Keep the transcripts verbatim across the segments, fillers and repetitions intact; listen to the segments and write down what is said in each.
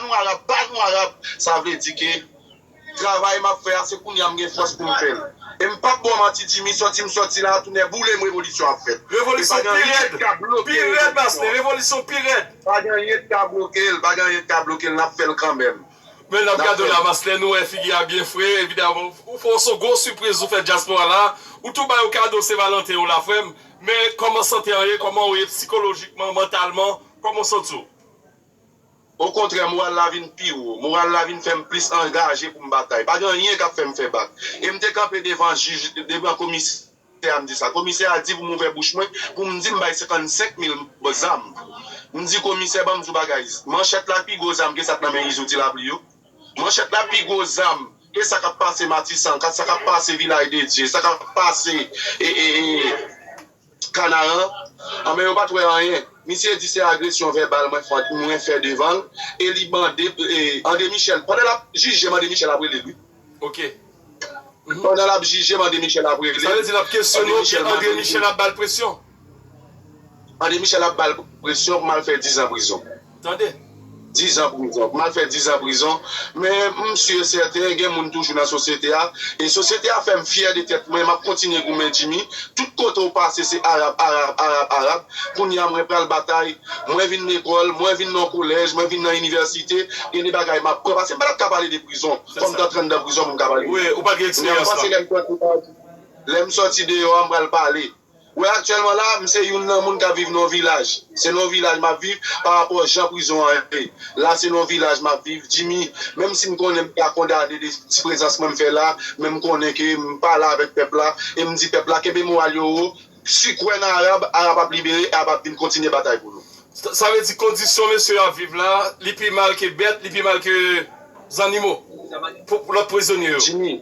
nou Arab, ba nou Arab. Sa vle di ke travay m ap fè a, se kounye a m gen fòs pou m fè l. E m p ap ba w manti, Jimmy, sòti m sòti la, tounen boule m, revolisyon ap fèt. E pa Revolisyon gen pi anyen rèd, k ka bloke pi rèd, revolisyon an. Maslin, revolisyon pi rèd. Pa gen anyen k ka bloke l, pa gen anyen k ka bloke l, n ap fè l kanmenm. Men n ap gade w la, Maslin, nou wè figi a byen fre, evidaman, ou fè yon gwo sipriz, ou fè dyaspora la, ou tou ba yo kado Sen Valanten yo la, frè m. Men kòman sante an ye, kòman w ye sikolojikman, mantalman, kòman w santi w? Okontrè, moral la vin pi wo. Moral la vin fè m plis angaje pou m batay. Pa gen anyen k ap fè m fè bak. E m te kanpe devan jij, devan komisè a, m di sa. Komisè a di pou m ouvè bouch mwen, pou m di m bay senkannsenk mil zam. M di, komisè, ban m di w bagay. Manchèt la pi gwo zam ke sa k nan men Izo Ti Lapli yo. Manchèt la pi gwo zam ke sa k ap pase Matisan, sa k ap pase Vilaj de Dye, sa k ap pase, e, e, e, Kanaran, anben yo pa t wè anyen. Misye di se agresyon vèbal mwen fè, mwen fè devan l, e li mande, e, André Michel, pandan l ap jije m, André Michel ap rele l, wi. Ok. Pandan l ap jije m, André Michel ap rele l. Sa vle di l ap kesyone w, epi André Michel ap ba l presyon? André Michel ap ba l presyon pou m al fè diz an prizon. Tande. Diz an prizon. Pou m al fè diz an prizon. Men m si e sèten, gen moun toujou nan sosyete a. E sosyete a fè m fyè de tèt mwen. M ap kontinye goumen, Jimmy. Tout kote w pase, se Arab, Arab, Arab, Arab. Kounye a, mwen pral batay. Mwen vin lekòl, mwen vin nan kolèj, mwen vin nan inivèsite. Gen de bagay m ap pran. Paske m pa t ap ka pale de prizon. Fò m t antre anndan prizon pou m ka pale de prizon. Wi, ou pa t gen eksperyans la. Lè m sòti deyò a, m pral pale. Wè, aktyèlman la, m se youn nan moun k ap viv nan yon vilaj. Se nan yon vilaj m ap viv pa rapò jan prizon an ye. La, se nan yon vilaj m ap viv. Jimmy, menm si m konnen m ka kondane de ti prezans mwen m fè la, men m konnen ke m pale avèk pèp la, e m di pèp la, kenbe moral yo wo, si kwè nan Arab, Arab ap libere, Arab ap vin kontinye batay pou nou. Sa, sa vle di kondisyon mesye yo ap viv la, li pi mal ke bèt, li pi mal ke zannimo, pou, pou lòt prizonye yo. Jimmy,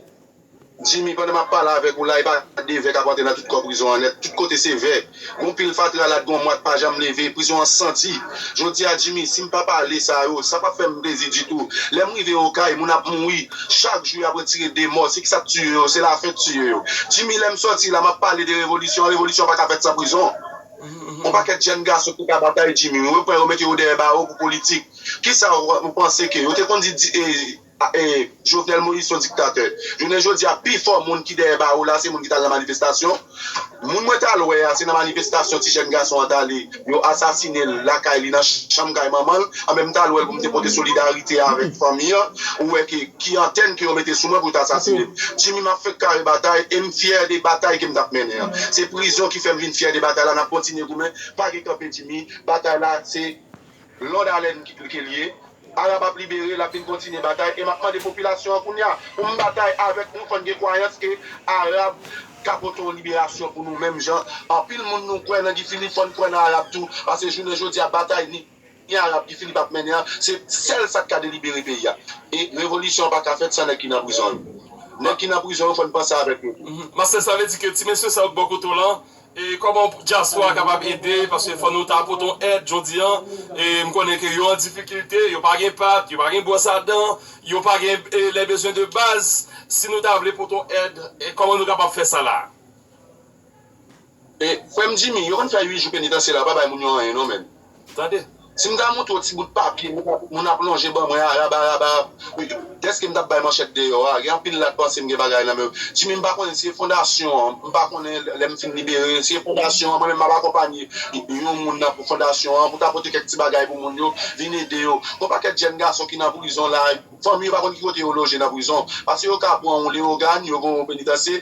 Jimmy, pandan m ap pale avèk ou la, e pa de vè k ap antre nan tout kò prizon an nèt. Tout kote se vè. Gon pil fatra la, gon mwa k pa janm leve. Prizon an santi. Jodi a, Jimmy, si m pa pale sa yo, sa p ap fè m plezi ditou. Lè m rive Okay, moun ap mouri. Chak jou, y ap retire de mò. Se ki sa k tiye yo? Se lafen k tiye yo. Jimmy, lè m sòti la, m ap pale de revolisyon. Revolisyon pa ka fèt san prizon. Yon pakèt jèn gason ki ka batay, Jimmy. Yo pran yo mete yo dèyè bawo pou politik. Kisa w, w panse ke yo te konn di, di, e, a, e, Jovenel Moïse se yon diktatè. Jounen jodi a, pifò moun ki dèyè bawo la, se moun ki t al nan manifestasyon. Moun mwen t al wè a, se nan manifestasyon ti jèn gason an t ale. Yo asasine l lakay li, nan chanm kay manman l. Anben, m t al wè l pou m te pote solidarite avèk fanmi an. Ou wè ke, ki antèn ke yo mete sou mwen pou yo t asasine m. Jimmy, m ap fèk kare batay, e m fyè de batay ke m t ap mennen an. Se prizon ki fè m vin fyè de batay la, n ap kontinye goumen. Pa gen kanpe, Jimmy. Batay la, se lonn alèn ke l ye. Arab ap libere, l ap vin kontinye batay, e m ap mande popilasyon an kounye a pou m batay avèk nou, fò n gen kwayans ke Arab ka pote yon liberasyon pou nou, menm jan anpil moun nou kwè nan Guy Philippe, fò n kwè nan Arab tou, paske jounen jodi a, batay ni, ni Arab, Guy Philippe ap mennen an, se sèl sa k ka delibere peyi a. E revolisyon an pa ka fèt san nèg ki nan prizon yo. Nèg ki nan prizon yo, fò n panse avèk yo tou. Mhm. Mastè, sa vle di ke ti mesye sa yo k bò kote w lan, e kòman dyaspora kapab ede, paske fò nou ta pote yon èd jodi an, e m konnen ke yo an difikilte, yo pa gen pat, yo pa gen bwòs a dan, yo pa gen, e, les besoins de base. Si nou ta vle pote yon èd, e kòman nou kapab fè sa la? E, frè m Jimmy, yo konn fè uit jou penitansye la, yo pa bay moun yo anyen non, menn. Tande. Si m ta montre w ti bout papye, moun ap, moun ap lonje ban mwen, Arab, Arab, Arab. Dèske m t ap bay manchèt deyò a, gen anpil la k panse m gen bagay nan men yo. Jimmy, m pa konnen si se fondasyon an, m pa konnen lè m fin libere, si se fondasyon an, mwen menm m ap akonpanye yon moun nan pou fondasyon an, pou ta pote kèk ti bagay pou moun yo, vin ede yo. Gon pakèt jèn gason ki nan prizon la, fanmi yo pa konn ki kote yo loje nan prizon. Paske yo ka pran w Leyogàn, yo voye w penitansye,